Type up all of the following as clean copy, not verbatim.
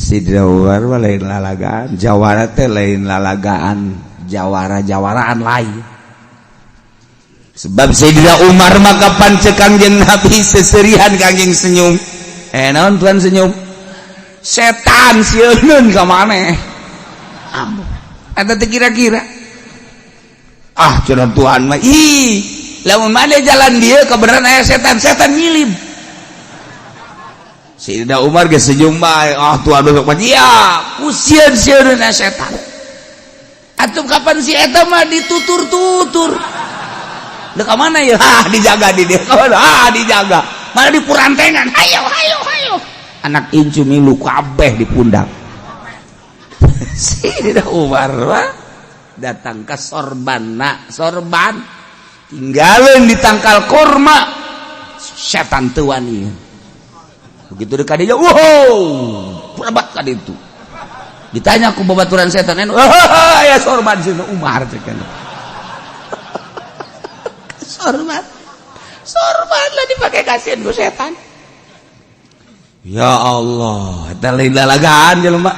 Sidina Umar mah lain lalagaan, jawara teh lain lalagaan, jawara-jawaraan lain. Sebab Sayyidina Umar maka pancek Kangjeng Nabi seserihan, Kangjeng senyum. Eh, naon tuan senyum? Setan sieun ka maneh. Ambo. Eta teh kira-kira. Ah, cenah Tuhan mah, ih, lamun maneh jalan dia kebenaran aya setan, setan nyilib. Sayyidina Umar geus senyum bae. Ah, Tuhan besok mah iya, ku sieun-sieun setan. Atuh kapan si eta mah ditutur-tutur. Dek ka mana ya? Ah, dijaga di dia. Ah, dijaga. Mana di purantengan. Hayo, hayo, hayo. Anak incu milu kabeh di pundak. Sayyidina Umar mah datang ke sorban, nak sorban tinggalin di tangkal korma, setan teu wani. Begitu dekat dia, wow, berebat kan itu. Ditanya ku babaturan setan, oh, ya sorban sih Umar cek. Sorban. Sorban lah dipakai kasihan ku setan. Ya Allah, eta lain lalagaan jelema.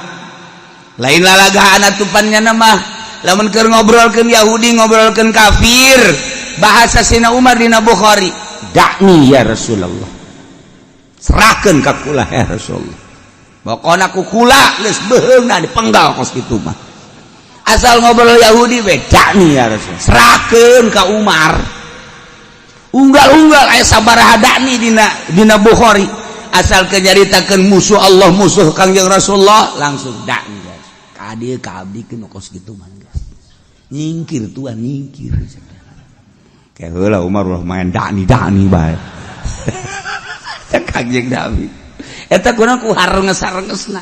Lain lalagaan atupannya nama. Lamun keur ngobrolkeun Yahudi, ngobrolkeun kafir, bahasa Sina Umar dina Bukhari, "Da'ni ya Rasulullah." Serahkan ka kula ya Rasulullah. Pokona ku kula geus beheungna dipenggal kos kitu mah. Asal ngobrol Yahudi we, "Da'ni ya Rasulullah." Serahkeun ka Umar. Unggal-unggal aya sabaraha da'ni dina dina Bukhari. Asal kenyaritakeun musuh Allah, musuh Kangjeng Rasulullah, langsung da'ni ya. Ka dieu ka abdi keun kos kitu mah geus. Nyingkir tuan, nyingkir. Kayak heula Umar ulah main da'ni da'ni bae. Kangjeng Nabi eta kuna ku harenges-harengesna.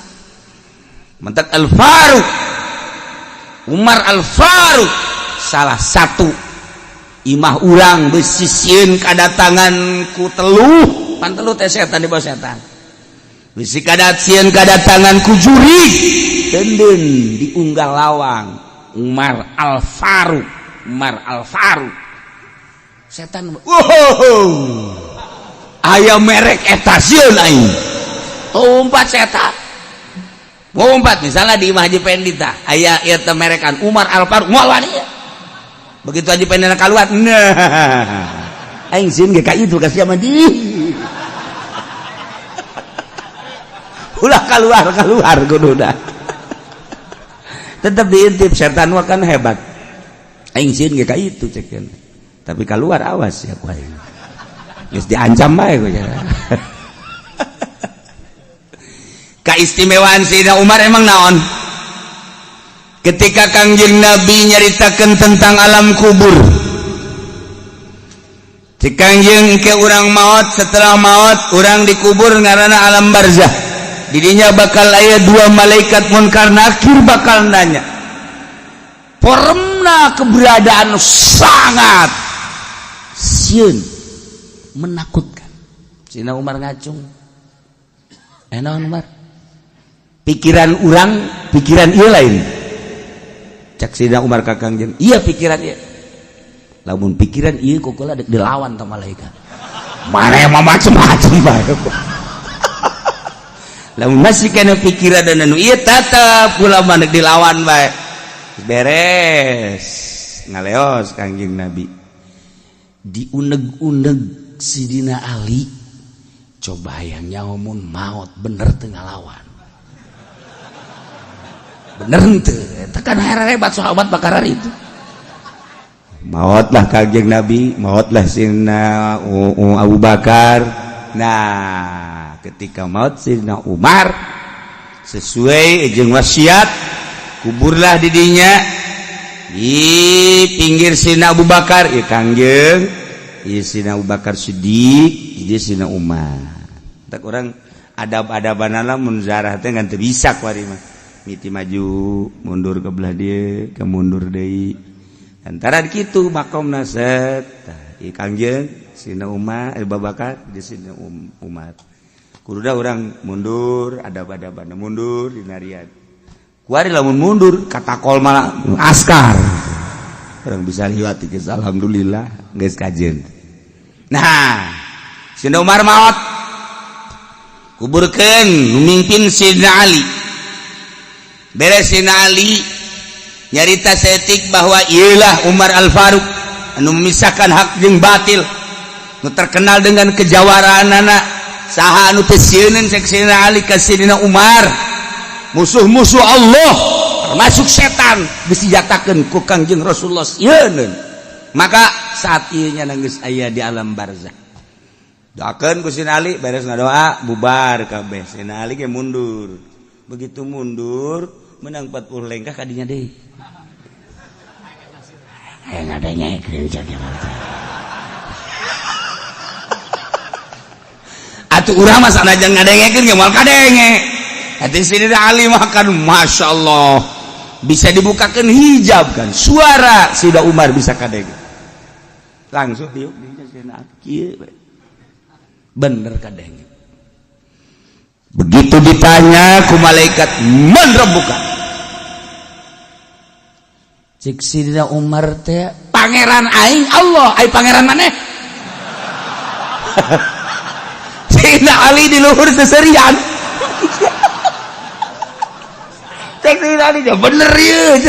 Mentak Al Faruq, Umar Al Faruq, salah satu imah urang bisi sieun kadatangan ku teluh, pan teluh teh setan, di bawah setan, bisi kadat sieun kadatangan ku jurig, denden diunggal lawang Umar Al Faruq, Umar Al Faruq. Setan, wow, aya merek eta, sieun aing. Umpat setan, umpat. Misalnya di Imah Haji Pendi tah aya ieu teh merekan Umar Al Faruq, moal wani. Begitu Haji Pendi keluar, nah, aing sieun ge ka itu kasih sama di ulah keluar keluar, kudu dah tetap diintip. Setan mah kan hebat. Aing sieun ge ka itu cekeun, tapi keluar awas ya ku aing, geus diancam bae ku. Keistimewaan Sayyidina Umar emang naon? Ketika Kangjeng Nabi nyaritakan tentang alam kubur, si Kangjeng ke urang maut, setelah maut urang dikubur, ngaranna alam barzah. Didinya bakal aya dua malaikat munkar nakir bakal nanya. Formna keberadaan sangat sieun, menakutkan. Sayyidina Umar ngacung. Eh, naon Umar? Pikiran urang, pikiran iya lain. Cak Sayyidina Umar ka Kangjeng, iya pikiran iya. Lamun pikiran iya ku kula dek dilawan sama malaikat. Mana yang mau macem-macem bae. Lamun masih kena pikiran dan anu iya tetep kula mah dek dilawan bae. Beres. Ngaleos Kangjeng Nabi. Diuneg-uneg Sidina Ali, coba yang nyawa maut bener teu ngalawan, bener henteu? Eta kan hebat sahabat bakaran itu. Mautlah Kangjeng Nabi, mautlah Sidina Abu Bakar. Nah, ketika maut Sidina Umar, sesuai jeung wasiat, kuburlah didinya di pinggir Sidina Abu Bakar. Ya Kangjeng, ieu Sidina Abu Bakar Siddiq, di Sidina Umar. Tak orang adab-adaban mun zarah teh ngan teu bisa kuari mah. Miti maju mundur ke belah dia ke mundur deui antara kitu makomna set. Tah, ieu Kangjeng Sidina Umar, Abu Bakar di Sidina Umar. Kudu orang mundur, adab-adaban mundur dinarian. Kuari lamun mundur katakol malah askar. Orang bisa liwat geus, alhamdulillah geus kajen. Nah, Sidina Umar maot, kuburkeun, mimpin Sidina Ali. Beres Sayyidina Ali nyarita setik bahwa ialah Umar Al-Faruq anu memisahkan hak jeung batil, nu terkenal dengan kejawaraan anak. Saha anu teu sieun, cek Sayyidina Ali ka Sayyidina Umar? Musuh-musuh Allah termasuk setan disenjatakeun ku Kangjeng Rasulullah sieun. Maka saat ieu nya geus aya di alam barzah, doakeun ku Sayyidina Ali. Beres ngadoa, bubar kabeh, Sayyidina Ali ge mundur. Begitu mundur menang 40 lengkah, kadinya deui aya ngadengekeun cek. Atuh urang mah sanajan ngadengekeun ge moal kadenge. Hati Sayyidina Ali mah kan Masya Allah bisa dibukakan hijab kan, suara Sayyidina Umar bisa kadenge langsung. Diuk dinya Sayyidina Ali kieu we. Bener kadenge. Begitu ditanya ku malaikat, "Man rabbuka?" Cek Sayyidina Umar teh, "Pangeran aing Allah, ai pangeran maneh?" Sayyidina Ali di luhur seserian. Cek Sayyidina Ali, "Ya bener ya."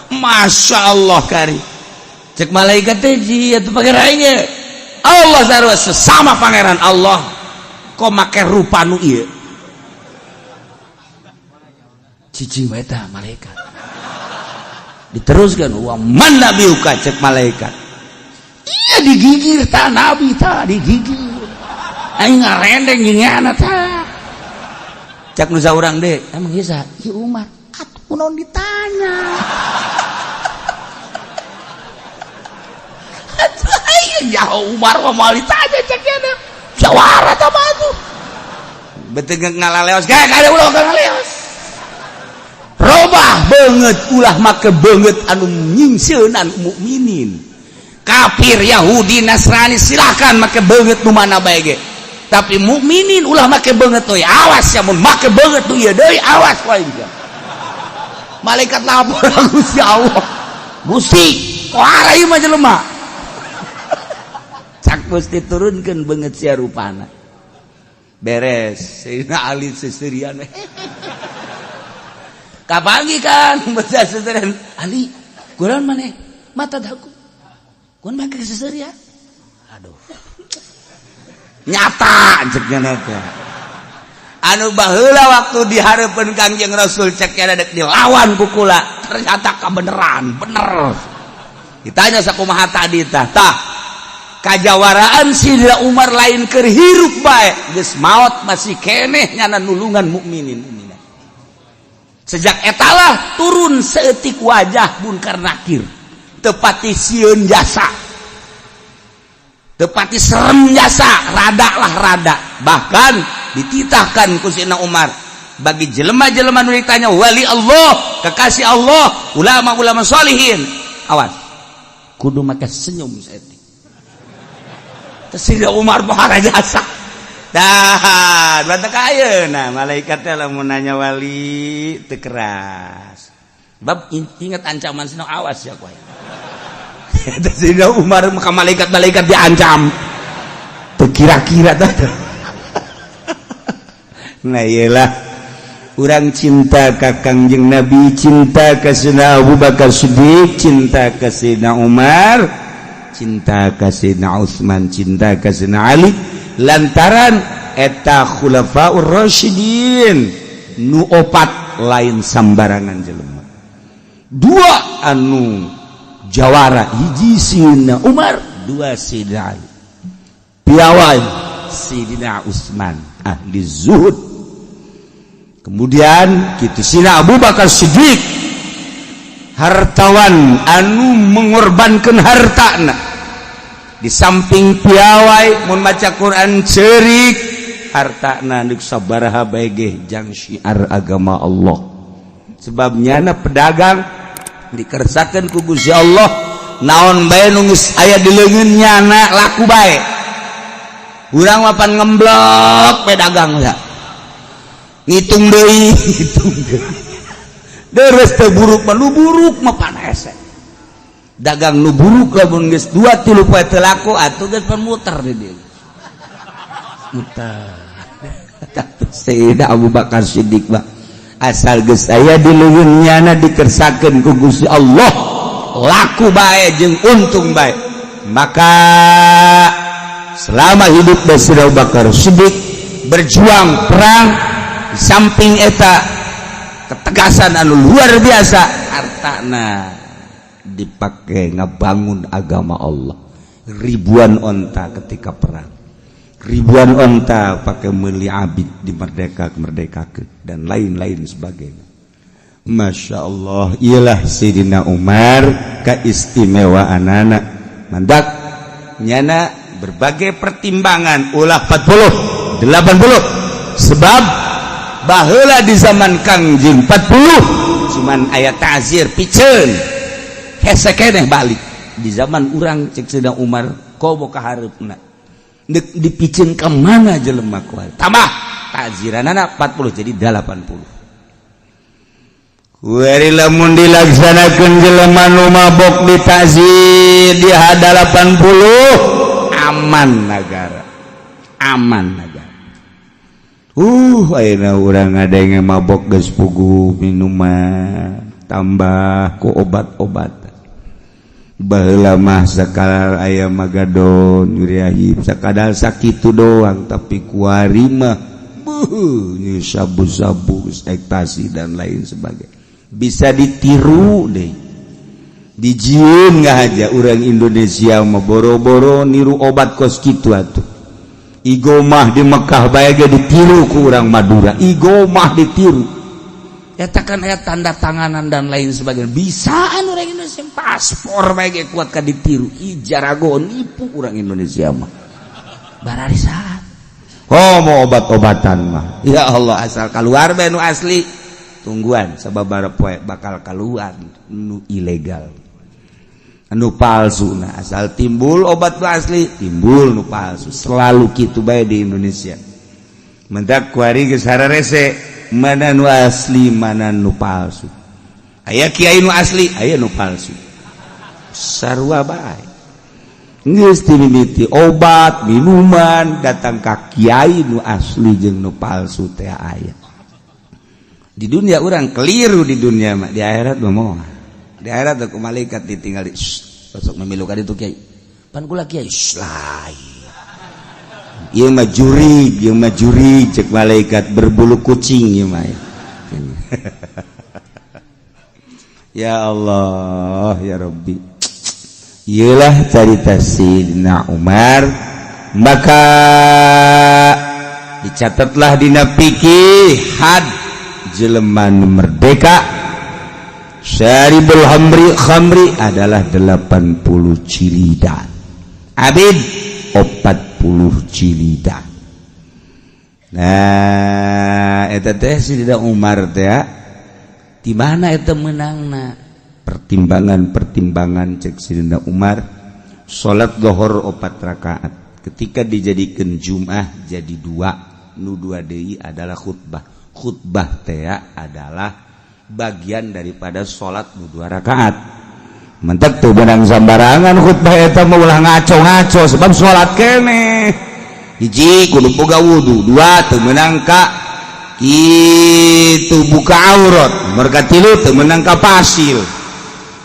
Masya Allah kari. Cek malaikat teh, "Ji atuh pangeran aing ge Allah sarua." Sesama pangeran Allah kok make rupa nu ieu? Cicing wae tah malaikat. Diteruskan, "Wa man nabiyuka?" Cek malaikat. Iya, digigir ta nabi, ta digigir. Aing ngarendeng jeung nyana ta. Cek nu saurang deh, "Emang ieu saha?" "Ieu Umar." Atuh kunaon ditanya? Atuh aing jauh Umar mah moal ditanya, cek nya. Jawara ta mah atuh. Beteng ngalaleos, ge kada ulah ngalaleos. Robah banget, ulah make banget anu nyingsieunan mukminin. Kafir Yahudi Nasrani silahkan make banget nu mana bae ge. Tapi mukminin ulah make banget euy, awas ya mun make banget nu ieu deui, awas wae dia. Malaikat lapor Gusti Allah. "Gusti, kuara ieu mah jelema." Cak Gusti, "Turunkeun beungeut sia rupana." Beres, Sayyidina Ali seserian. Kapanggih kan baca seserian. "Ali, kurang maneh mata daku. Kun make seserian." Aduh. Nyata cek nya teh. Anu baheula waktu dihareupeun Kangjeng Rasul cek nya dek dilawan ku kula, ternyata kebenaran, bener. Ditanya sakumaha tadi tah? Tah kajawaraan Sidina Umar lain keur hirup bae, geus maot masih keneh nyana nulungan mukminin mukminat. Sejak etalah turun seetik wajah Munkar Nakir, tepati sieun jasa, tepati serem jasa, rada lah rada. Bahkan dititahkan ku Sidina Umar bagi jelema-jelema nu ditanya wali Allah, kekasih Allah, ulama-ulama solihin, awas, kudu make senyum seetik. Sayyidina Umar pohara jasa. Dah, batak ayeuna malaikat teh lamun nanya wali teu keras. Bab ingat ancaman sino, awas ya kowe. Sayyidina Umar maka malaikat-malaikat diancam. Teu kira-kira tah. Nah, iyalah urang cinta ka Kangjeng Nabi, cinta ka Sayyidina Abu Bakar Siddiq, cinta ka Sayyidina Umar, cinta ka Sayyidina Utsman, cinta ka Sayyidina Ali, lantaran eta khulafaur rasyidin nu opat lain sambarangan jelema. Dua anu jawara, hiji Sayyidina Umar, dua Sayyidina Ali, piawai Sayyidina Utsman ahli zuhud, kemudian kitu Sayyidina Abu Bakar Siddiq hartawan anu mengorbankan hartana. Di samping piawai mun maca Quran cerik, hartana nu sabaraha bae ge jang syiar agama Allah, sebabnya na pedagang dikersakeun ku Gusti Allah, naon bae nu geus aya di leungeun nyana laku bae. Urang mah pan ngemblok pedagang ya, ngitung deui, ngitung deui, deres teu buruk mah. Nu buruk mah pan hese dagang. Nu buruk lamun geus 2-3 poe teu laku, atuh geus pan muter di dieu, muter. Sayyidina Abu Bakar Siddiq mah asal geus aya di leungeun nyana dikersakeun ku Gusti Allah, laku bae jeung untung bae. Maka selama hidup Sayyidina Abu Bakar Siddiq berjuang perang, di samping eta ketegasan anu luar biasa, hartana dipakai ngebangun agama Allah. Ribuan onta ketika perang, ribuan onta pakai meli abid di merdeka merdeka dan lain-lain sebagainya. Masya Allah, ialah Sayyidina Umar keistimewaan anak mandak nyana berbagai pertimbangan, ulah 40 80, sebab baheula di zaman Kangjeng 40 cuman aya ta'zir piceun hese keneh balik. Di zaman urang, cek Sayyidina Umar, komo ka hareupna deuk dipiceun ka mana jelema kuat, tambah ta'ziranana 40 jadi 80. Kuari lamun dilaksanakeun, jelema nu mabok ditazir di 80, aman negara, aman negara. Ayeuna urang ngadenge mabok geus puguh minuman tambah ku obat-obat. Baheula mah sakadar aya magadon nyuriahib, sakadar sakitu doang, tapi kuari mah beuh, sabu-sabu, ekstasi, dan lain sebagainya. Bisa ditiru deh, dijieun nggak aja. Orang Indonesia mah boro-boro niru obat kos kitu atuh. Igomah di Mekah bae ge ditiru ku urang Madura, igomah ditiru. Eta kan aya tanda tanganan dan lain sebagainya. Bisa anu orang Indonesia paspor bae ge kuat ka ditiru. Ih, jarago nipu orang Indonesia mah. Bararisan. Oh, mau obat-obatan mah. Ya Allah, asal keluar bae nu asli. Tungguan sababaraha poe bakal keluar nu ilegal, nu palsu. Nah, asal timbul obat nu asli, timbul nu palsu. Selalu kitu bae di Indonesia. Mendak kuari geus hararese mana nu asli, mana nu palsu. Aya kiai nu asli, aya nu palsu, sarua bae. Geus dimimiti obat minuman datang ka kiai, nu asli jeung nu palsu teh aya di dunia. Orang keliru di dunia mah, di akhirat mah moal. Di akhirat ku malaikat ditinggali, "Sok memilukan itu kiai, pan kula kiai." Lain, ieu mah jurig, ieu mah jurig, cek malaikat, berbulu kucing ieu mah. Ya Allah, ya Rabbi, iyalah carita Sayyidina Umar. Maka dicatatlah dina fikih, had jelema nu merdeka syaribul khamri khamri adalah 80 jilidan, abid 40 jilidan. Nah, eta teh Sayyidina Umar teh di mana eta menangna? Pertimbangan-pertimbangan cek Sayyidina Umar, salat lohor 4 rakaat ketika dijadikan Jum'ah jadi dua, nu dua deui adalah khutbah. Khutbah teh adalah bagian daripada salat nu dua rakaat. Mentek tuh benang sambarangan khutbah eta mah, ulah ngaco-ngaco, sebab salat keneh hiji kudu boga wudu, dua teu meunang ka kitu buka aurat, mereka tilu teu meunang ka pasil,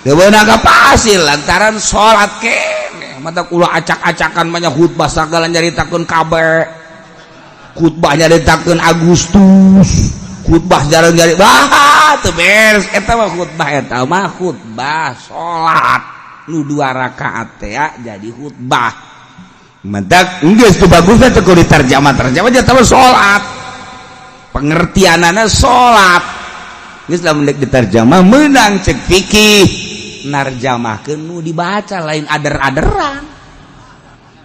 teu meunang ka pasil lantaran salat keneh. Mata kula acak-acakan banyak khutbah, sagala nyaritakeun kabeh, khutbah nyaritakeun Agustus, khutbah jarang nyari bah teu beres. Eta mah khutbah, eta mah khutbah salat nu dua rakaat teh jadi khutbah. Mentak geus teu bagus teh kudu diterjemah terjemah jadi salat, pengertianana salat geus lamun deuk diterjemah meunang. Cek fikih narjamahkeun nu dibaca, lain ader-aderan.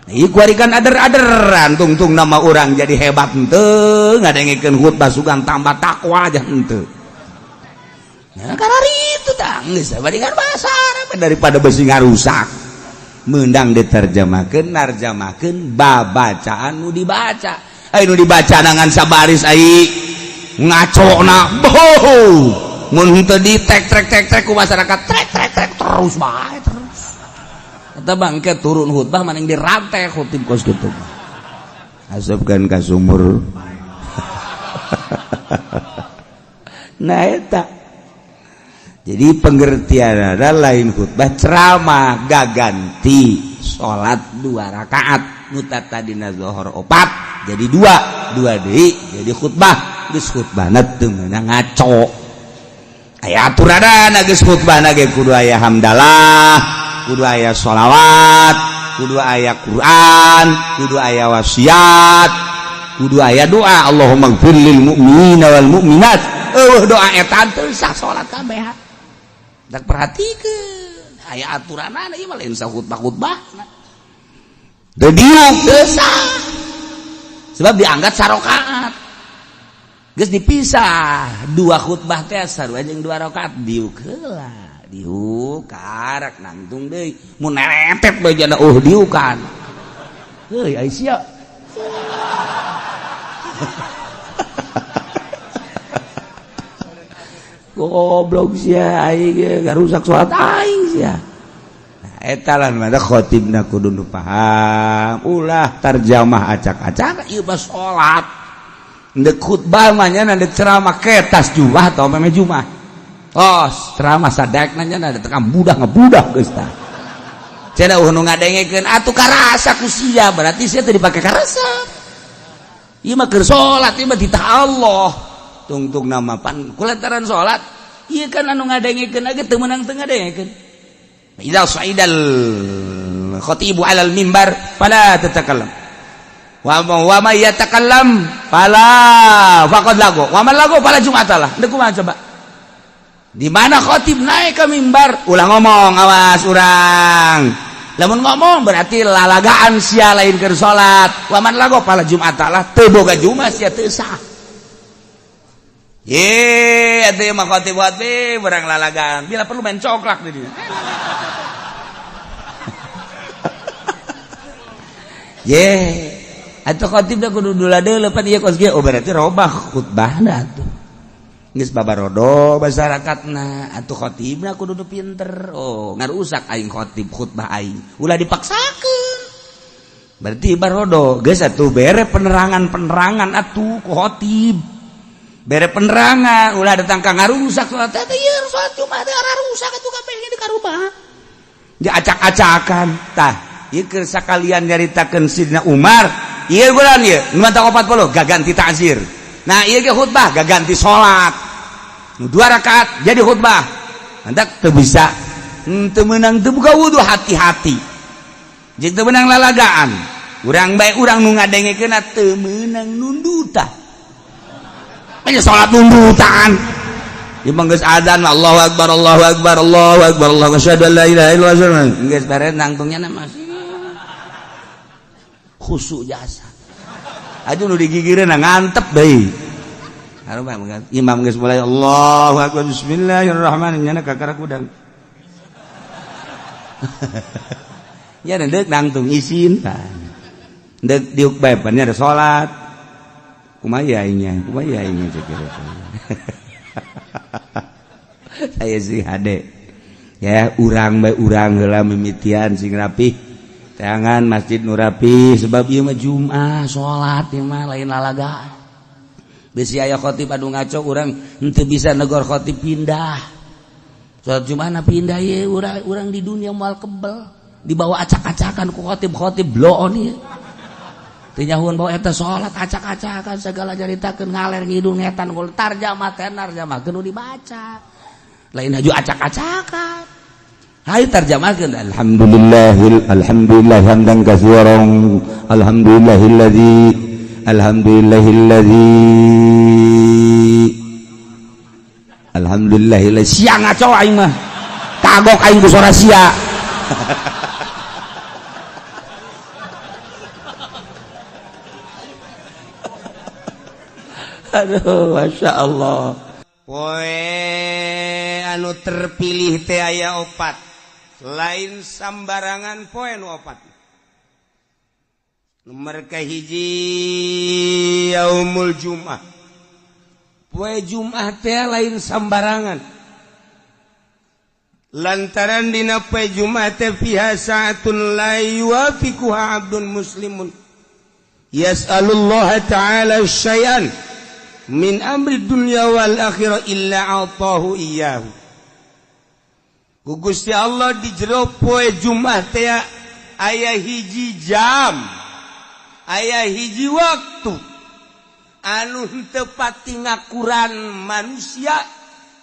Ieu kuari kan ader-aderan, tungtung nama orang jadi hebat henteu, ngadengikeun khutbah sugan tambah takwa aja henteu. Nah, karena itu tah geus bandingan bahasa Arab daripada besi ngarusak. Meundang diterjemahkeun, narjamahkeun babacaan nu dibaca. Ai nu dibaca nangan sabaris, ai ngacona boh, mun henteu di tek trek tek trek ku masyarakat, trek trek trek terus bae terus. Eta bangke turun khutbah maning dirantai khutib kos kitu. Asupkeun ka sumur. Nah eta. Jadi pengertian ada lain khutbah ceramah gaganti salat 2 rakaat nu tadina zuhur 4 jadi 2 2 deui jadi khutbah. Geus khutbahna teu meunang ngaco. Aya aturanana geus khutbahna ge kudu aya hamdalah, kudu aya sholawat, kudu aya Quran, kudu aya wasiat, kudu aya doa Allahumma gfir lil mu'minina wal mu'minat. Eueuh doa eta teu sah salat kabeh. Tak perhatikeun aya aturanana ieu mah lain sah khutbah-khutbahna. Teu diuk teu sah. Sebab dianggap sarokaat. Geus dipisah 2 khutbah teh sarua jeung 2 rakaat diuk heula. Diuk karak nangtung deui mun neretet bae jana diukan. Heuy ai sia. Goblok sia aing ge garusak salat aing sia. Nah, eta lah mah khotibna kudu nu paham, ulah tarjamah acak-acak ieu mah salat. Ndek khutbah mah nya ndek ceramah ketas jumah atau meme jumah. Oh, ceramah sadekna nya da tekam budak ngebudak geus tah. Cenah eueuh nu ngadengekeun atuh karasa ku sia, berarti sia teu dipake karasa. Ieu mah keur salat, ieu mah titah Allah. Tungtung nama pan kulantaran salat, ieu kan anu ngadengekeun ge teu meunang teu ngadengekeun. Idza sa'idal khatibu 'alal mimbar fala tatakallam. Wa may yatakallam fala faqad lago. Wa man lago fala jum'atalah. Deuk kumaha coba? Di mana khotib naik ke mimbar ulah ngomong, awas urang. Lamun ngomong berarti lalagaan sia lain keur salat. Wa man lago fala jum'atalah, teu boga jumat sia teu sah. Ye, atuh mah khotib-khotib urang lalagaan. Bila perlu main coklak di dieu. Ye, atuh khotib da kudu dula deuleu pan ieu kos kieu. Oh berarti robah khutbahna atuh. Geus babarodo masyarakatna, atuh khotibna kudu nu pinter. Oh, ngarusak aing khotib khutbah aing. Ulah dipaksakeun. Berarti barodo geus atuh bere penerangan-penerangan atuh ku khotib. Bere penerangan ulah datang ka ngarusak salat teh ieu salat Jumat teh rusak atuh kabeh ge dikarubah. Diacak-acakan tah ieu keur sakalian nyaritakeun Sidna Umar ieu bulan ieu 540 gaganti ta'zir. Nah ieu ge khutbah gaganti salat. 2 rakaat jadi khutbah. Mantak teu bisa teu meunang teu buka wudu hati-hati. Jeung teu meunang lalagaan. Urang bae urang nu ngadengekeunna teu meunang nundutan. Hanya salat nundutan. Imam geus adzan Allahu akbar Allahu akbar Allahu akbar Allahu asyhadu an la ilaha illallah. Geus beres nangtungnya mah khusyuk jasa. Aduh nu digigireun ngantep deui. Imam geus mulai Allahu akbar bismillahirrahmanirrahim nyana kakara kudang. Nya deuk nangtung isin tah. Deuk diuk bae pan nya ada salat. Kumaha aingnya, kumaha aingnya cek. Saya sih hade. Ya urang bae urang heula mimitian sing rapih. Tangan masjid nu rapi sebab ieu mah Jumat salat ieu mah lain lalagaan. Bisi aya khotib anu ngaco urang henteu bisa negor khotib pindah. Salat Jumat na pindah ieu urang di dunia moal kebel dibawa acak-acakan ku khotib-khotib bloon ieu. Teu nyahuan bawa eta salat acak-acakan segala nyaritakeun ngaler ngidul ngetan gol tarjamah teh tarjamahkeun nu dibaca. Lain haju acak-acakan. Hayu tarjamahkeun alhamdulillahil alhamdulillah hamdan katsiran alhamdulillahilladzi alhamdulillahilladzi alhamdulillahilladzi sia ngaco aing mah kagok aing ku sora sia. Aduh Masya Allah. Poe anu terpilih teh aya opat, lain sambarangan poe nu opat. Nomor kahiji yaumul Jum'ah. Poe Jum'ah teh lain sambarangan. Lantaran dina poe Jum'ah teh fiha sa'atun la yuwafiquha 'abdun muslimun yas'alullaha ta'ala syai'an Min amri dunya wal akhirah illa atahu iyyahu. Ku Gusti Allah di jero poe Jumat teh aya hiji jam, aya hiji waktu anu henteu pati ngakuran manusia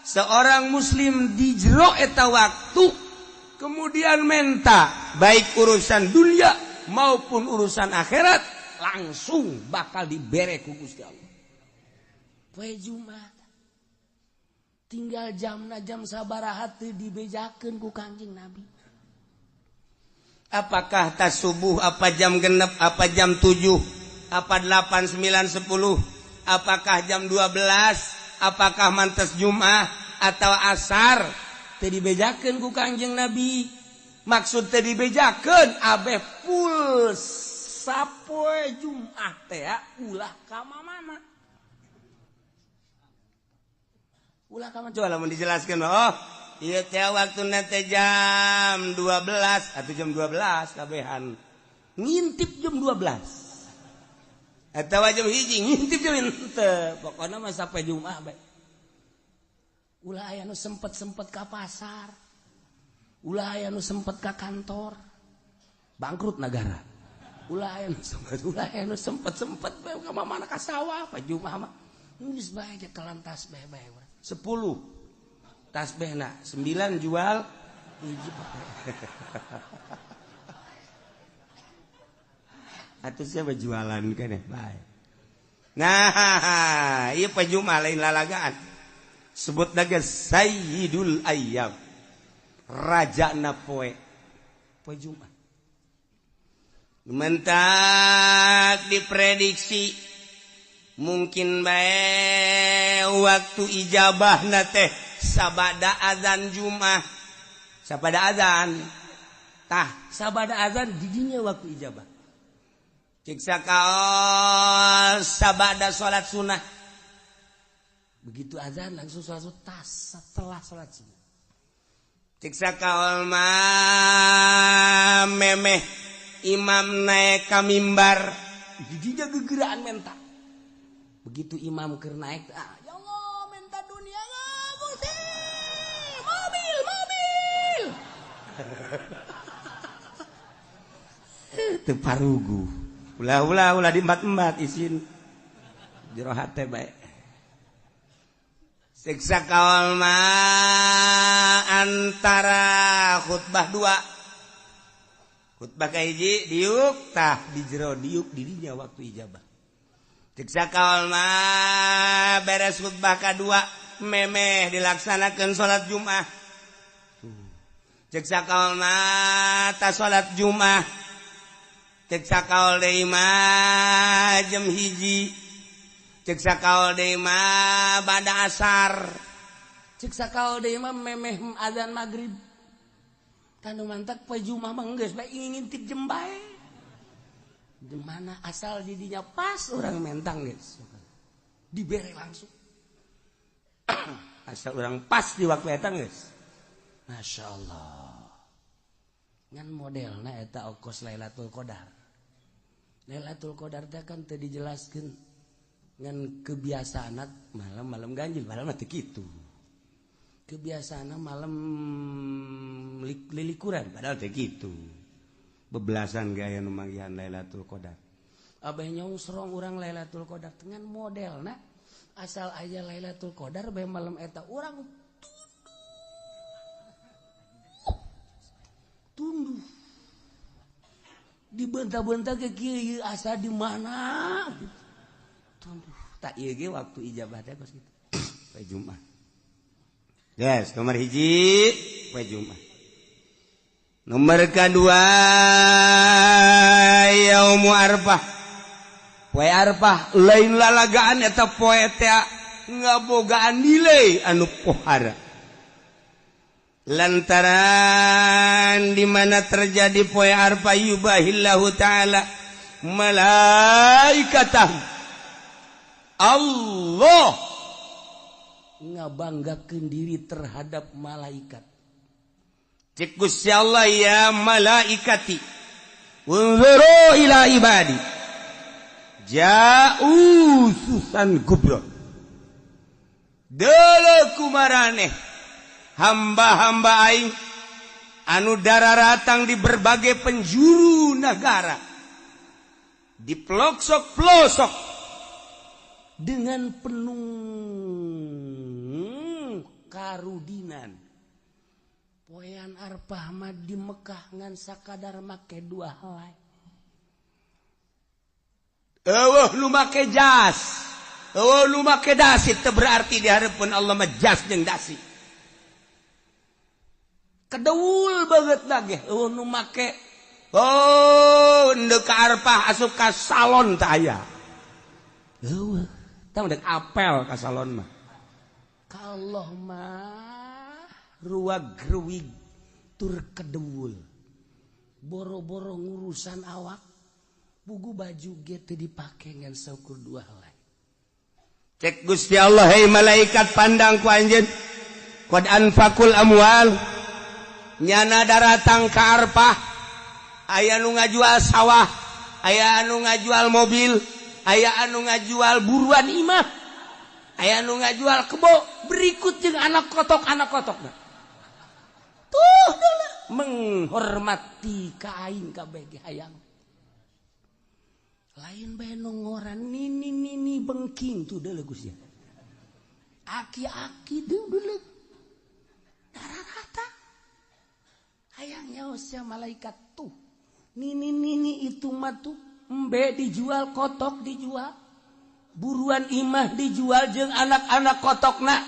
seorang muslim di jero eta waktu kemudian menta baik urusan dunia maupun urusan akhirat langsung bakal dibere ku Gusti Allah. Poe Jumat tinggal jamna jam sabaraha teu dibejakeun ku Kangjeng Nabi. Apakah tas subuh, apa jam genep, apa jam 7, apa 8, 9, 10, apakah jam 12, apakah mantes Jumat atau asar, teu dibejakeun ku Kangjeng Nabi. Maksud teu dibejakeun abeh full sapoe Jumat teh ulah ka mana. Ulah ka mana coba lamun dijelaskeun oh ieu teh waktuna teh jam 12 atau jam 12 kabehan. Ngintip jam 12. Atawa jam 1 ngintip jam henteu. Pokona mah sampai Jumat bae. Ulah aya nu sempet-sempet ka pasar. Ulah aya nu sempet ka kantor. Bangkrut negara. Ulah aya nu sempet, ulah aya nu sempet-sempet bae ka mana ka sawah pa Jumat mah. Geus bae kelantas bae bae. 10 tasbihna 9 jual hiji. Atuh siapa jualan keneh bae. Nah, ieu poe Jumat lain lalagaan. Sebut lagi Sayyidul Ayyam. Rajana poe. Poe Jumat. Mentak diprediksi mungkin bae waktu ijabahna teh sabada azan Jumat. Sabada azan. Tah, sabada azan didinya waktu ijabah. Ciksa kaos sabada salat sunnah. Begitu azan langsung salat tas setelah salat sunnah. Ciksa kaol mah memeh imam naik ka mimbar didinya gegeraan menta. Begitu imam keur naik, ah ya Allah menta dunia Gusti. Mobil, mobil. Teu parugu. Ulah-ulah ulah diembat-embat isin jero hate bae. Siksa kaol mah antara khutbah dua. Khutbah kahiji diuk tah di jero diuk dirinya waktu ijabah. Siksa kaol mah beres khutbah kadua memeh dilaksanakeun salat Jumat. Siksa kaol mah ta salat Jumat. Cek sakaol deui mah jam 1. Cek sakaol deui mah bada asar. Cek sakaol deui mah memeh azan magrib. Tanu mantak poe Jumat mah geus bae ngintip jem bae. Di mana asal didinya pas orang mentang geus. Dibere langsung. Asal orang pas di waktu eta geus. Masya Allah. Ngan modelna eta okos Lailatul Qadar. Lailatul Qadar teh kan teu dijelaskeun ngan kebiasaan malam-malam ganjil, malam mah teu kitu. Kebiasaan malam lilikuran padahal teu kitu. Bebelasan gaya nu manggihan Lailatul Qadar. Abah nyongsrong urang Lailatul Qadar dengan modelna asal aya Lailatul Qadar bae malam eta urang tunduh dibentah-bentah ke kieu asa di mana tunduh tak ieu ge waktu ijabah teh kos kitu poe Jumat. Yes, nomor 1 poe Jumat. Nomor kedua yaumu Arfah. Poe Arfah lain lalagaan eta poe teh ngabogaan nilai anu pohara. Lantaran di mana terjadi poe Arfah yubahillahu ta'ala malaikatah. Allah ngabanggakeun diri terhadap malaikat. Cek Gusti Allah ya malaikati unzuru ila ibadi ja'u susan gubra. Deuleu kumaraneh hamba-hamba aing anu dararatang di berbagai penjuru negara, di pelosok-pelosok, dengan penuh karudinan. Poean Arfah mah di Mekah ngan sakadar make dua helai. Euweuh nu make jas, euweuh nu make dasi, teu berarti di hareupeun Allah mah jas jeung dasi. Kedeul banget lagi, euweuh nu make oh ndek ka Arfah asup ka salon teh aya. Euweuh, tah ndek apel ka salon mah. Ka Allah mah ruag-ruwig tur kedeul. Boro-boro ngurusan awak, buku baju ge teu dipake ngan saukur dua helai. Cek Gusti Allah, hei malaikat, pandang ku anjeun, qad anfaqul amwal, nyana daratang ka Arfah aya nu ngajual sawah, aya anu ngajual mobil, aya anu ngajual buruan imah, aya anu ngajual kebo, berikut jeung anak kotok, anak kotok tuh menghormati ka aing kabeh ge hayang lain bae nu ngoran nini nini bengking tuh deuleu Gusti, aki-aki deuleu darah hayang nyaos malaikat tuh nini nini itu mah tuh embe dijual, kotok dijual, buruan imah dijual jeung anak-anak kotokna.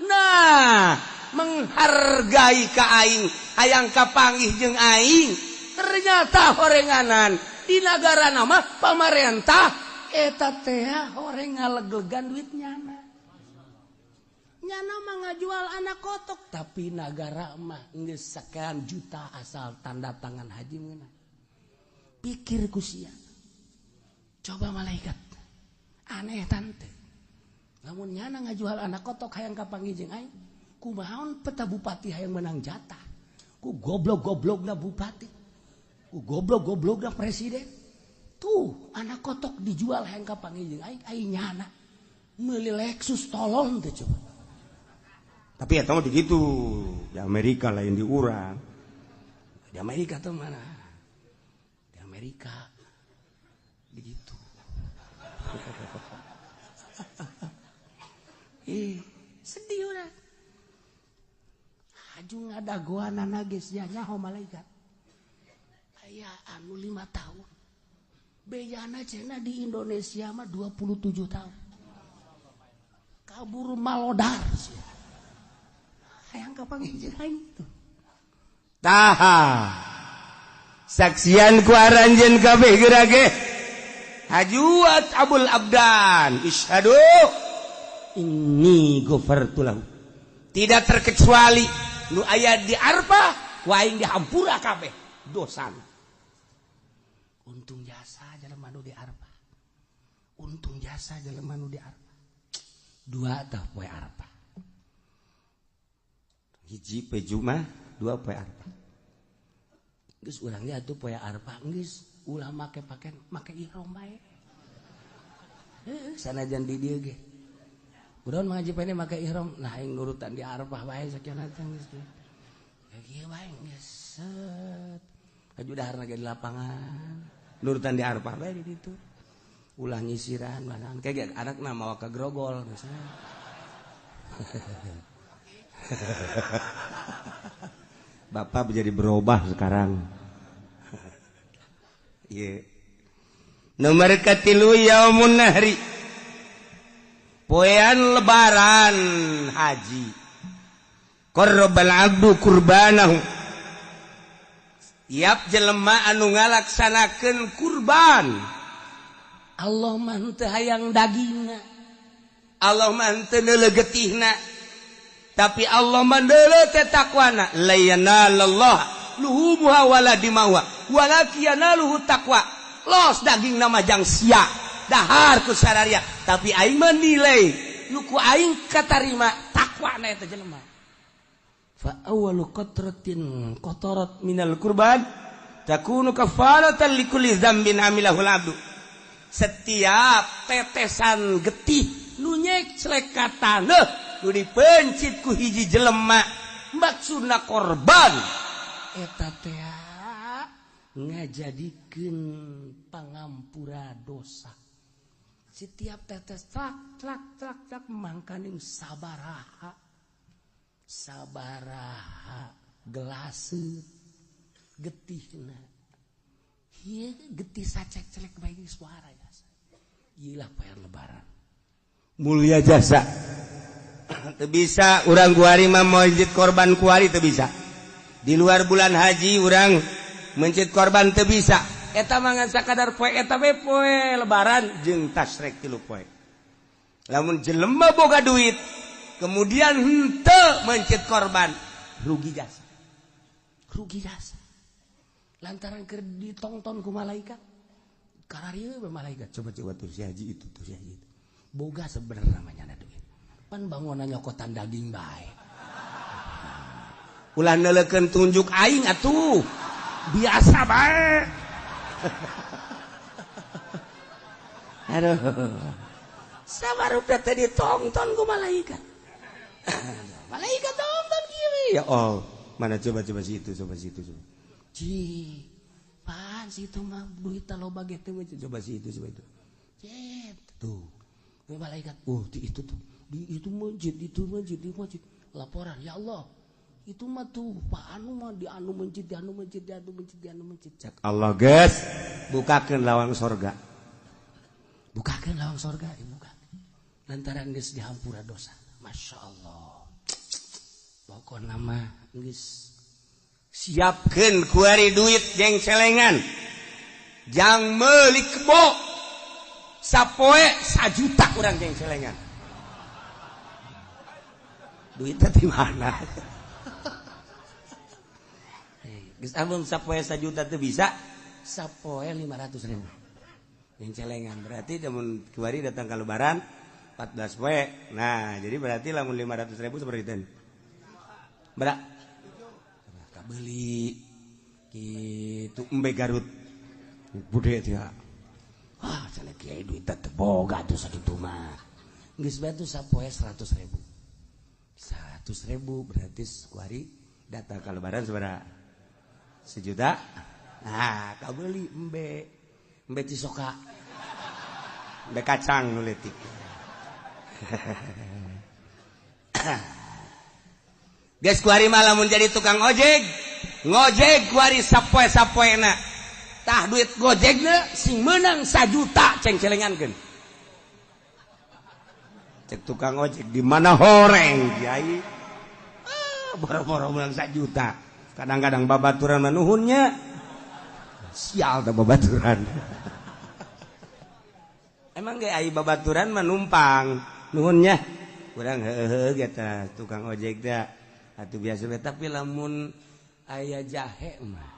Nah, menghargai ka aing, hayang kapanggih jeung aing. Ternyata horenganan di negara nama pamarentah eta teh horeng ngaleglegan duit nyana. Nyana mah ngajual anak kotok, tapi nagara mah geus sekian juta asal tanda tangan haji meunang. Pikir ku sia. Coba malaikat. Aneh tante. Lamun nyana ngajual anak kotok hayang kapanggih jeung aing, kumaha peta bupati hayang menang jatah. Ku goblok-goblokna bupati. Ku goblok-goblokna presiden. Tuh, anak kotok dijual hayang kapanggih jeung aing, aing nyana meuli Lexus tolong teh coba. Tapi ya tahu begitu di Amerika lain di urang. Di Amerika tuh mana? Di Amerika begitu. Sedih urang. Haju ngadagoanana geus nya nyaho malaikat. Aya anu 5 tahun. Bejana cenah di Indonesia mah 27 tahun. Kabur malodar sia. Hayang kapanggih jeung aing tuh. Taha. Saksian ku aranjeun kabeh geura ge. Hajuat Abul Abdan, isyhadu inni ghafartu lahu. Tidak terkecuali nu aya di Arfah ku aing dihampura kabeh dosana. Untung jasa jelema nu di Arfah. Untung jasa jelema nu di Arfah. Dua tah poe Arfah. Hiji poe Jumat, dua poe Arfah. Geus urang ge atuh poe Arfah geus ulah make pakaian, make ihram bae. Heuh, sanajan di dieu ge. Urang ngaji pene make ihram, nah aing nurutan di Arfah bae sakieu teh geus. Kieu bae geus set. Aju daharna ge di lapangan. Nurutan di Arfah bae di ditu. Ulah nyisiran mana kayak anakna mawa ka grogol misalnya. Bapak menjadi berubah sekarang. Yeah. Nomor katilu yaumun nahri. Poean lebaran haji. Qarrabal abdu kurbanahu. Tiap jelema anu ngalaksanakeun kurban. Allah mah henteu hayang dagingna. Allah mah henteu neuleuh getihna. Tapi Allah mah neuleuh teh takwana. La yanalallah luhumuha wala dimauha walakin yanaluhu taqwa. Los daging nama jang sia dahar ku sararia, tapi aing menilai nu ku aing katarima takwana eta jelema. Fa awwalu qatratin qatarat minal kurban takunu kafaratan likulli dzambin amilahul abdu. Setiap tetesan getih nu nyeclek ka taneuh Nu dipencit ku hiji jelema maksudna korban eta teh ngajadikeun pangampura dosa. Setiap tetes trak trak trak trak, mangkaning sabaraha sabaraha gelaseut getihna. Ieu getih sacek-celek bae suara jasa. Ieu lah poe Lebaran mulia jasa. Teu bisa urang kuari mah mencit korban, kuari teu bisa. Di luar bulan haji urang mencit korban teu bisa. Eta mah ngan sakadar poe eta we, poe Lebaran jeung tasrek 3 poe. Lamun jelema boga duit kemudian henteu mencit korban, rugi jasa, rugi jasa, lantaran keur ditongton ku malaikat. Kararieu we malaikat, coba coba tuh si haji itu tuh, si haji itu boga sebenarnya namanya ada duit, pan bangunan nyokotan daging bae. Ulah neuleukeun tunjuk aing atuh, biasa bae. Aduh, sabarup teh ditonton ku malaikat. Malaikat tonton kieu, ya Allah, mana, coba coba si itu, coba si itu, coba. Ci pan si itu mah duit loba ge teh. Coba si itu, coba itu. Cet tuh malaikat, oh, di itu tuh, di itu masjid, itu masjid, di masjid. Laporan, ya Allah, itu mah tuh Pak anu mah di anu masjid, di anu masjid, di anu masjid, di anu masjid. Cek Allah, geus bukakeun lawang sorga, bukakeun lawang sorga, dibuka lantaran geus dihampura dosa. Masya Allah, pokokna mah geus siapkeun kuari duit jeng celengan jang meuli kebo. Sapoe 1 juta kurang jeng celengan. Duitnya di mana? Geus amun sapoe 1 juta tuh bisa sapoe 500 ribu yang celengan. Berarti lamun kuari datang ke Lebaran 14 poe. Nah, jadi berarti lamun 500 ribu seperti itu berak beli gitu embe Garut bude ya. Ah, cenah kiai, duit teh boga tuh sakitu mah. Geus bae tuh sapoe 100 ribu, 100 ribu berarti kuari datang ke Lebaran seberapa? 1 juta. Nah, kau beli embe, embe Cisoka, embe kacang nu leutik. Geus kuari mah lamun jadi tukang ojek, ngojek kuari sapoe-sapoena, tah duit gojekna sing menang 1 juta ceng celengankeun. Cek tukang ojek, di mana horeng kiai? Ah, boro-boro menang 1 juta, kadang-kadang babaturan manuhunnya. Sial teh babaturan. Emang ge ai babaturan mah numpang nuhunnya kurang, heuheuh gitu tukang ojek teh atuh biasa. Tapi lamun aya jahe mah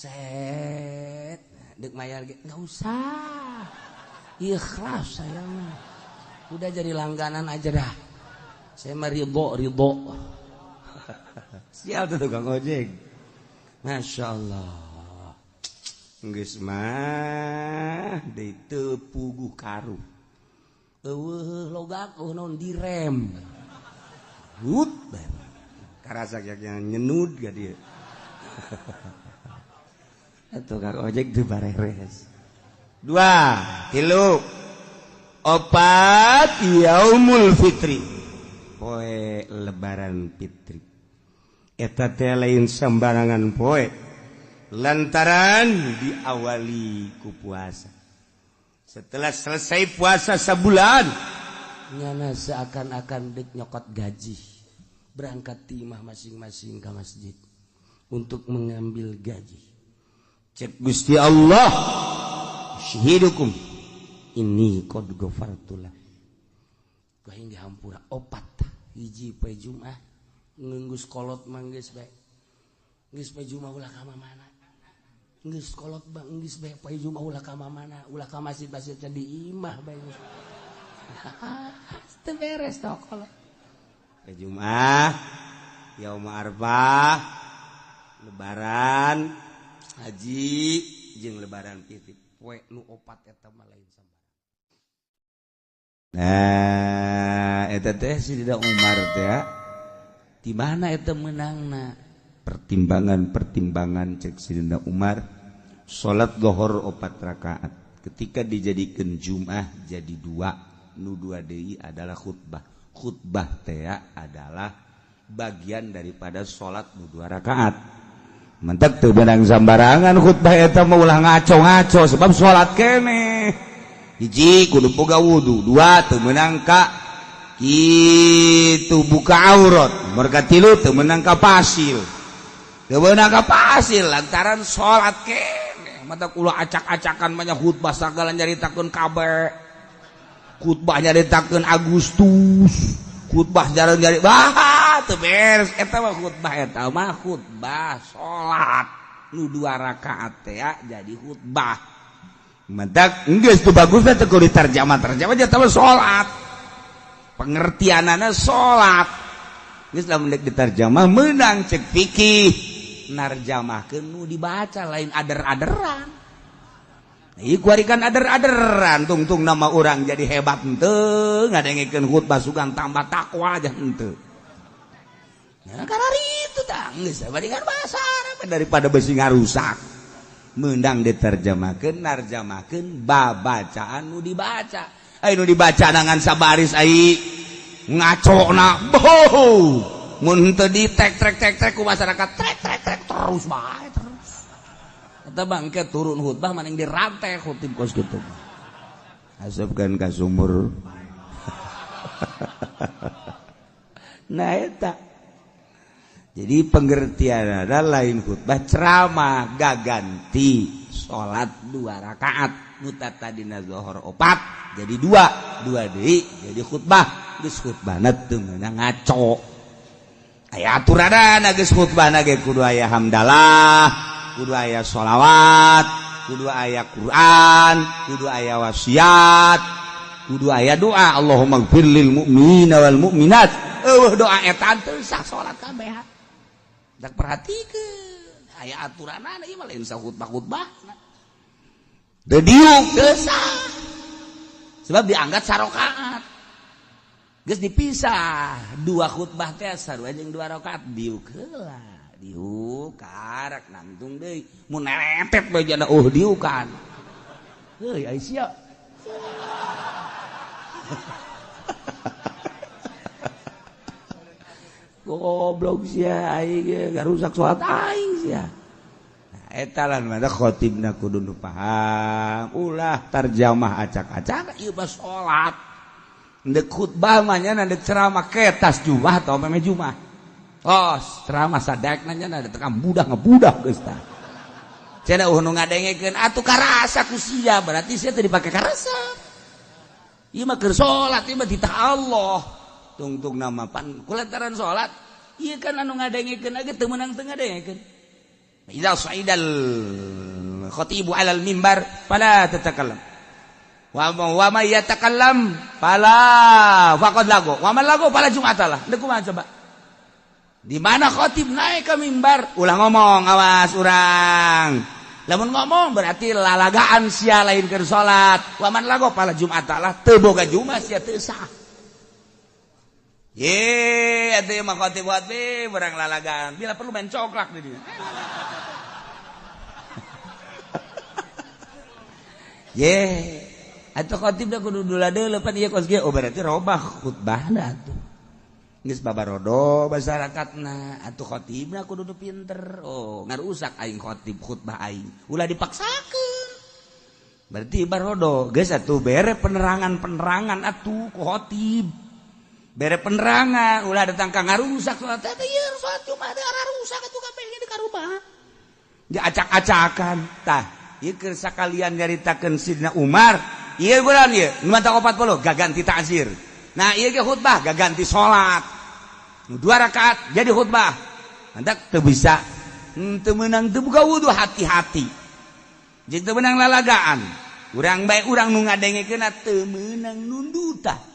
set dek mayar ge nggak usah, ikhlas saya mah, udah jadi langganan aja dah saya mah, ridho ridho. Sial tuh tukang ojek. Masya Allah, geus mah deui teu puguh karuh, eueuh logak, eueuh naon, direm hut karasa yang nyenud gak dia. Tukang ojek tuh bareres. Dua, tilu, opat, yaumul fitri, poe Lebaran fitri. Eta teh lain sembarangan poe, lantaran diawali ku puasa. Setelah selesai puasa sebulan, nyana seakan-akan dek nyokot gaji, berangkat timah masing-masing ke masjid untuk mengambil gaji. Cek Gusti Allah, syahidukum ini qad ghafartulah. Hingga hampura. Opat, hiji poe Jumat. Geus kolot mah geus bae, geus poe Jumat ulah ka mana. Geus kolot bang, geus bae poe Jumat ulah ka mana, ulah ka masjid-masjid, di imah bae. Teu beres toh kolot. Poe Jumat, Yaum Arfah, Lebaran haji jeung Lebaran fitri, poe nu opat eta mah lain. Nah, Tah eta teh Sidina Umar teh di mana eta meunangna? Pertimbangan-pertimbangan cek Sidina Umar, salat zuhur 4 rakaat ketika dijadikan Jum'ah jadi 2, nu 2 deui adalah khutbah. Khutbah teh adalah bagian daripada salat nu 2 rakaat. Mentek teu beunang sambarangan khutbah eta mah, ulah ngaco-ngaco sebab salat keneh. Hiji, kudu boga wudu, dua, teu meunang ka kitu buka aurat, merga tilu, teu meunang ka pasil. Teu meunang ka pasil lantaran salat keneh. Mata kula acak-acakan banyak khutbah sagala nyaritakeun kabeh. Khutbah nyaritakeun Agustus, khutbah jarang nyari bah teu beres eta mah khutbah, eta mah khutbah salat nu 2 rakaat teh jadi khutbah. Mentak geus teu bagus teh kudu diterjemah-terjemah jadi mah salat. Pengertianana salat. Geus lamun deuk diterjemah meunang cek fikih narjamahkeun nu dibaca, lain ader-aderan. Ieu kuari kan ader-aderan tungtung nama orang jadi hebat henteu ngadengekeun khutbah sugan tambah takwa aja henteu. Nah, karena itu tah geus bandingan bahasa Arab daripada besi ngarusak. Meunang diterjemahkeun narjamahkeun babacaan nu dibaca. Ai nu dibaca dengan sabaris ai ngacona boh. Mun teu di tek trek tek trek ku masyarakat trek trek trek terus bae terus. Eta bangke turun khutbah maning dirantai khutib kos kitu. Asupkeun ka sumur. Nah eta. Jadi pengertian ada lain khutbah ceramah gaganti salat 2 rakaat nu tadina zuhur 4 jadi 2, 2 deui jadi khutbah. Geus khutbahna teu meunang ngaco. Aya aturanana geus khutbahna ge kudu aya hamdalah, kudu aya sholawat, kudu aya Quran, kudu aya wasiat, kudu aya doa Allahumma gfir lil mu'minina wal mu'minat. Eueuh doa eta teu sah salat kabeh. Dak perhatikeun aya aturanana ieu mah lain sahutbah-khutbah. Teu diuk teu sah. Sebab dianggap sarokaat. Geus dipisah 2 khutbah teh sarua jeung 2 rakaat diuk heula. Diuk karak nangtung deui mun neretet bae jana diukan. Heuy ai sia. Goblok sia aing ge ngarusak salat aing sia. Nah, eta lah mah khotibna kudu nu paham, ulah tarjamah acak-acak ieu mah salat. Ndek khutbah mah nya ndek ceramah ketas jumah atau meme jumah. Oh, ceramah sadekna nya tekan budak ngebudak geus tah. Cenah eueuh nu ngadengekeun atuh karasa ku sia, berarti sia teu dipake karasa. Ieu mah keur salat, ieu mah titah Allah. Tungtung nama pan kulantaran salat, ieu kan anu ngadengekeun ge teu meunang teu ngadengekeun. Idza sa'idal khatibu 'alal mimbar fala tatakallam. Wa may yatakallam fala faqad lago. Wa man lago fala jum'atalah. Deuk kumaha coba? Di mana khotib naik ke mimbar ulah ngomong, awas urang. Lamun ngomong berarti lalagaan sia lain keur salat. Wa man lago fala jum'atalah, teu boga jumat sia teu sah. Ye, atuh mah khotib khotib urang lalagaan. Bila perlu main coklak di dieu. Ye, atuh khotib da kudu dula deuleu pan ieu kos ge. Oh berarti robah khutbahna atuh. Geus babarodo masyarakatna, atuh khotibna kudu nu pinter. Oh, ngarusak aing khotib khutbah aing. Ulah dipaksakeun. Berarti barodo geus atuh bere penerangan-penerangan atuh ku khotib. Bere penerangan ulah datang ka ngarusak salat teh ieu salat Jumat teh rusak atuh kabeh di karubah. Diacak-acakan tah. Ieu keur sakalian nyaritakeun Sidina Umar, ieu bulan ieu nu mata 40 gaganti ta'zir. Nah ieu ge khutbah gaganti salat. Nu 2 rakaat jadi khutbah. Mantak teu bisa teu meunang teu buka wudu hati-hati. Jeung teu meunang lalagaan. Urang bae urang nu ngadengekeunna teu meunang nundutan.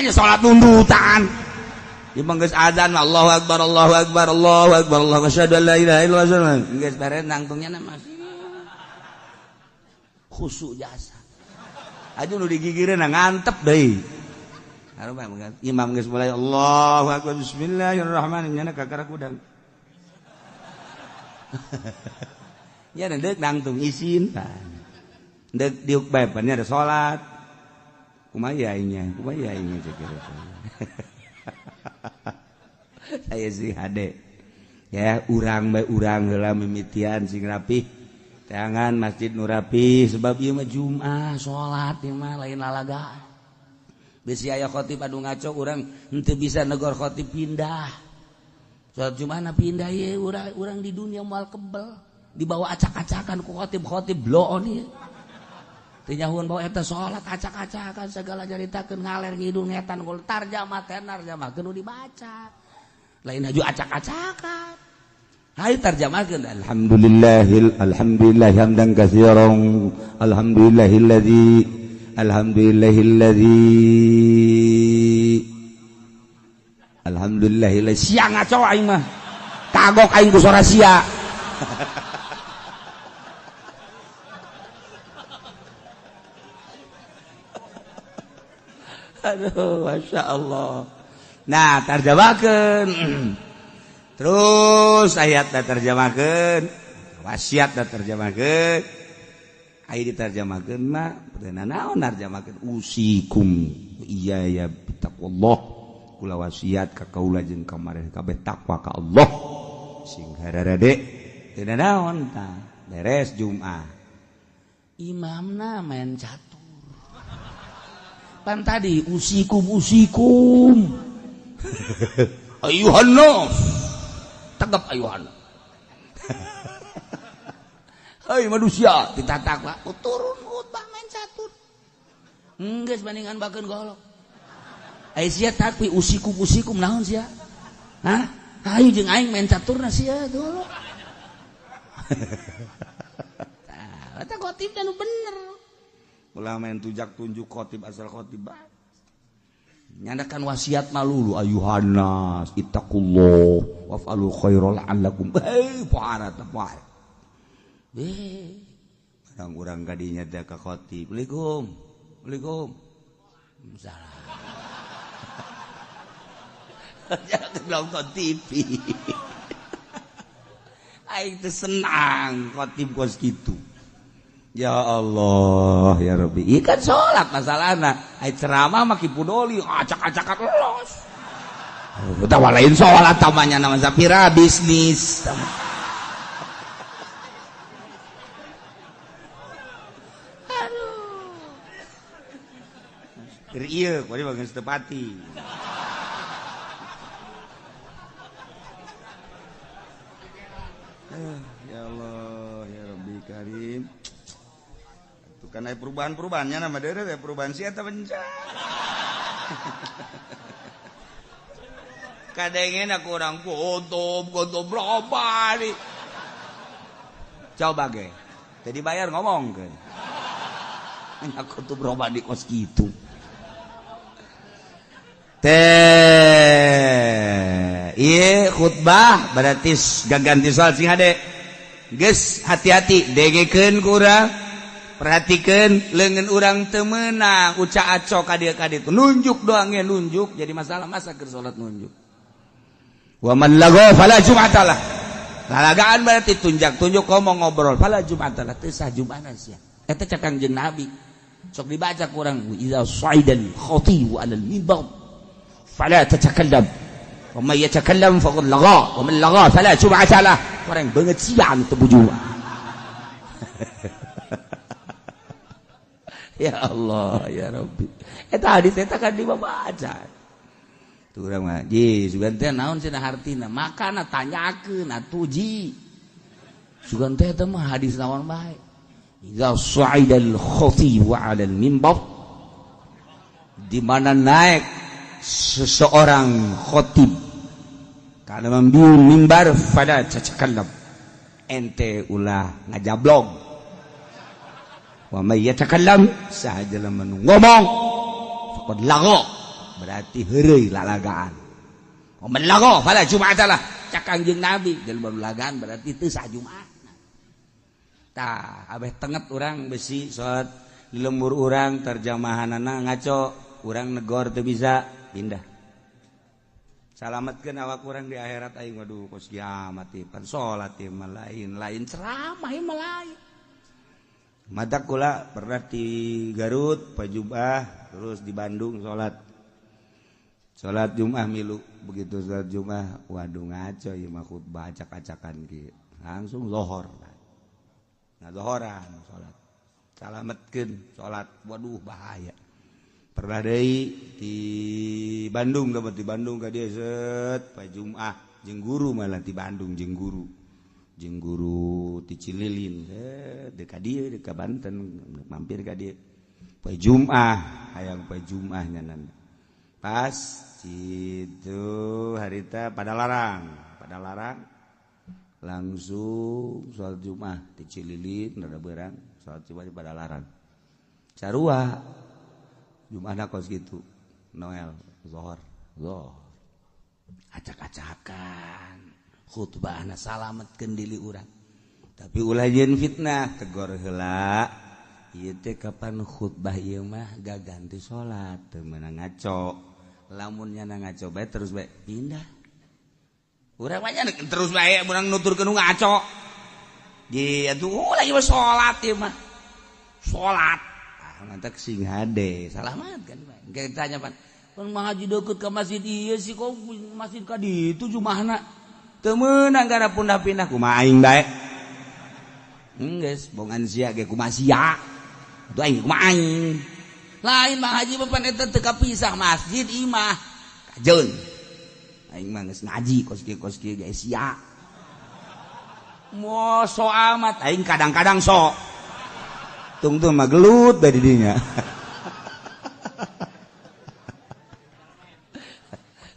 Nya salat nundutan. Ieu mah geus azan Allahu akbar Allahu akbar Allahu akbar Allahu asyhadu an la ilaha illallah. Geus beres nangtungnya mah khusyuk jasa. Aduh nu digigireun ngantep deui. Imam geus mulai Allahu akbar bismillahirrahmanirrahim nyana kakara kudang. Ya deuk nangtung isin tah. Deuk diuk bae pan ada salat. Kumaha nya, kumaha nya cek. Saya sih hade. Ya urang bae urang heula mimitian sing rapih. Teangan masjid nu rapih sebab ieu mah Jumat salat ieu mah lain lalagaan. Bisi aya khotib anu ngaco urang henteu bisa negor khotib pindah. Salat Jumat pindah ye urang di dunia moal kebel dibawa acak-acakan ku khotib-khotib bloon ieu. Teu nyahueun bawa eta salat acak-acakan segala nyaritakeun ngaler ngidul ngetan gol tarjamah tenar tarjamahkeun nu dibaca. Lain haju acak-acakan. Hayu tarjamahkeun alhamdulillahil alhamdulillah hamdan katsiran alhamdulillahilladzi alhamdulillahilladzi alhamdulillahilladzi sia ngaco aing mah kagok aing ku sora sia. Aduh Masya Allah. Nah tarjamahkeun terus ayat da terjemahkeun wasiat da terjemahkeun aya diterjemahkeun mah teu naon narjemahkeun usikum iya ya taqwallah kula wasiat ka kaula jeung ka mareh kabeh takwa ka Allah sing hararade teu naon tah beres Jumat imamna main catur pan tadi usikum usikum ayuhan nas tegap ayuhan. Hei manusia ditatak lah turun khutbah main catur geus bandingan bakeun golok ai sia takwi usikum usikum naon sia hah hayu jeung aing main caturna sia golok. Tah eta khotib teh nu bener ulah main tujak tunjuk khotib asal khotib bae nyandakan wasiat malulu ayuhan nas ittaqullah waf'alu khairal la'allakum hei pohara teh poe barang urang kadinya teh ka khotib Assalamualaikum Assalamualaikum salah. Jangan nonton TV aing teh senang khotib kos kitu. Ya Allah ya Rabbi ieu kan salat masalahna ai ceramah mah kipudoli acak-acakan los utawa lain salat tamanya nama sapira bisnis. Aduh keur ieu kuari bageus teu pati. Ya Allah ya Rabbi Karim. Kan aya perubahan-perubahannya nama deure teh perubahan sia eta benca. Kadengena aku urang gotob loba di. Coba ge. Teu dibayar ngomongkeun. Nya kutub loba di kos kitu. Teh ieu khutbah berarti gaganti soal sing hade. Geus hati-hati dengekeun ku urang. Perhatikan lengan urang temenang uca aco ka dieu nunjuk doang ya nunjuk jadi masalah masa keur salat nunjuk wa man lago fala jum'atalah lalagaan berarti tunjak-tunjuk ngomong ngobrol fala jum'atalah teu sah jum'ana sia eta cek Kangjeng Nabi sok dibaca ku urang idza sa'idal khatibu 'alal mimbar fala tatakallam wa man yatakallam faqad lagha wa man lagha fala jum'atalah urang beungeut sia anu teu bujuan. Ya Allah ya Rabbi eta hadis eta kan dibaca tuh urang mah ji sugan teh naon cenah hartina makana tanyakeun atuh ji sugan teh eta mah hadis naon bae idza sa'idal khatib 'ala al mimbar di mana naik seseorang khatib kana mambiun mimbar fala tatakallam ente ulah ngajablog wa may yatakallam saha jelema nu ngomong faqad lagha berarti heureuy lalagaan wa man lagha fala jum'atalah cak Kangjeng Nabi jelema nu lagaan berarti teu sah Jumat. Tah abeh tenget urang besi salat di lembur urang terjemahanana ngaco. Ngaco, urang negor teu bisa pindah. Salametkeun awak urang di akhirat aing. Waduh, kos kiamat ieu pan salat ieu mah lain, lain ceramah ieu mah lain. Matak kula pernah di Garut Pajubah, terus di Bandung salat salat Jumat milu. Begitu salat Jumat, waduh, ngaco ieu mah, khutbah acak-acakan kieu. Langsung lohor, nah, lohoran salat, salametkeun salat. Waduh, bahaya. Pernah deui di Bandung, dapat di Bandung ka dieu set pa Jumat jeung guru, malah di Bandung jeung guru ti Cililin deka dieu, deka Banten, mampir ka dieu poe Jumat, hayang poe Jumat nyanan. Pas itu harita pada larang langsung sholat Jumat di Cililin, rada berang sholat Jumat di Padalarang. Sarua Jumat kos gitu, Noel zohor zohor acak-acakan khutbahna. Salametkeun diri urang, tapi ulah jeung fitnah. Tegor heula ieu teh, kapan khutbah ieu mah gak ganti salat, teu meunang ngaco. Lamun nyana ngaco bae, terus bae pindah. Urang mah terus bae urang nuturkeun nu ngaco. Di atuh lagi mah salat ieu mah salat. Ah, mantak sing hade salamat kan bae. Engke tanya pan pan ngaji deket ke masjid ieu sih, kok masjid ka ditu jumahna teu meunang gara pindah-pindah. Kumaha aing bae geus bongan sia ge, kumaha sia atuh aing, kumaha aing lain Bang Haji pan eta teu kapisah masjid imah kajeun. Aing mah geus ngaji kos kieu kos kieu ge sia mo so amat. Aing kadang-kadang sok tungtung mah gelut dari dinya.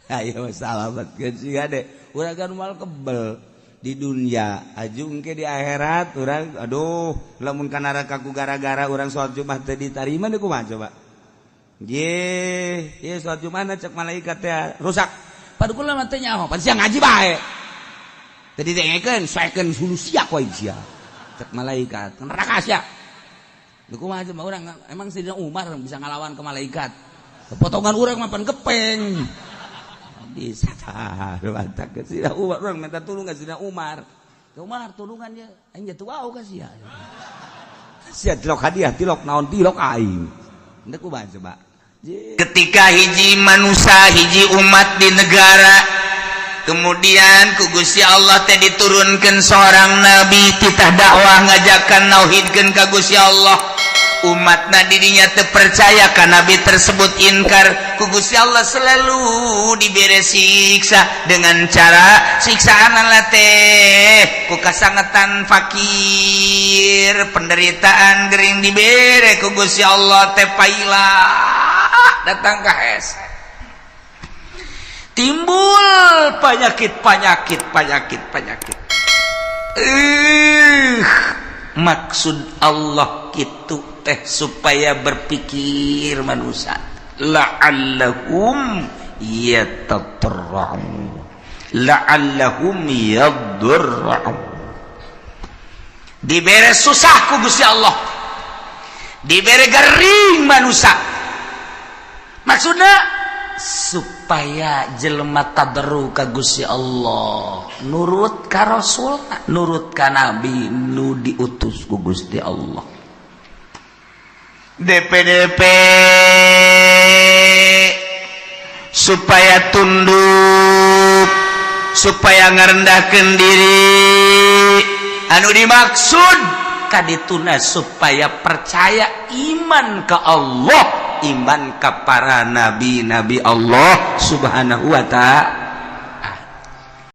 Ayo salamet sih deh urang kan mal kebel di dunia ajung ke di akhirat urang. Aduh, lamun ka neraka ku gara-gara urang sholat Jumat teu ditarima deui, kumaha coba? Ye, ye sholat Jumat cek malaikat teh rusak. Pada kula mah teu nyaho, pan sia ngaji bae. Teu didengekeun, soekeun hulu sia ku aing sia. Cek malaikat, neraka sia. Lu kumaha coba urang? Emang Sayyidina Umar bisa ngalawan ke malaikat? Potongan urang mah pan gepeng. Bisa mantap ke Sayyidina Umar, urang minta tulung ke Sayyidina Umar. Ke Umar tulungan ya, aing jatuh wau ka sia. Sia tilok hadiah, tilok naon, tilok aing. Henteu kumaha coba? Ketika hiji manusia, hiji umat di negara, kemudian ku Gusti Allah teh diturunkan seorang nabi, titah dakwah ngajakan nauhidkeun ka Gusti Allah. Umatna dirinya terpercaya ka nabi tersebut, inkar, ku Gusti Allah selalu diberi siksa dengan cara siksaan teh ku kasangetan, fakir, penderitaan, gering dibere ku Gusti Allah teh paila datang ke hese, timbul penyakit penyakit penyakit penyakit. Maksud Allah gitu teh supaya berpikir manusia, la'allahum yatadarra'un la'allahum yadurra'un. Dibere susah ku Gusti Allah, dibere gering manusia, maksudnya supaya jelema tadarru ka Gusti Allah, nurut ka Rasul, nurut ka nabi nu diutus ku Gusti Allah. DPDP supaya tunduk, supaya ngerendahkan diri. Anu dimaksud kadituna supaya percaya, iman ke Allah, iman ke para nabi-nabi Allah Subhanahu wa Ta'ala.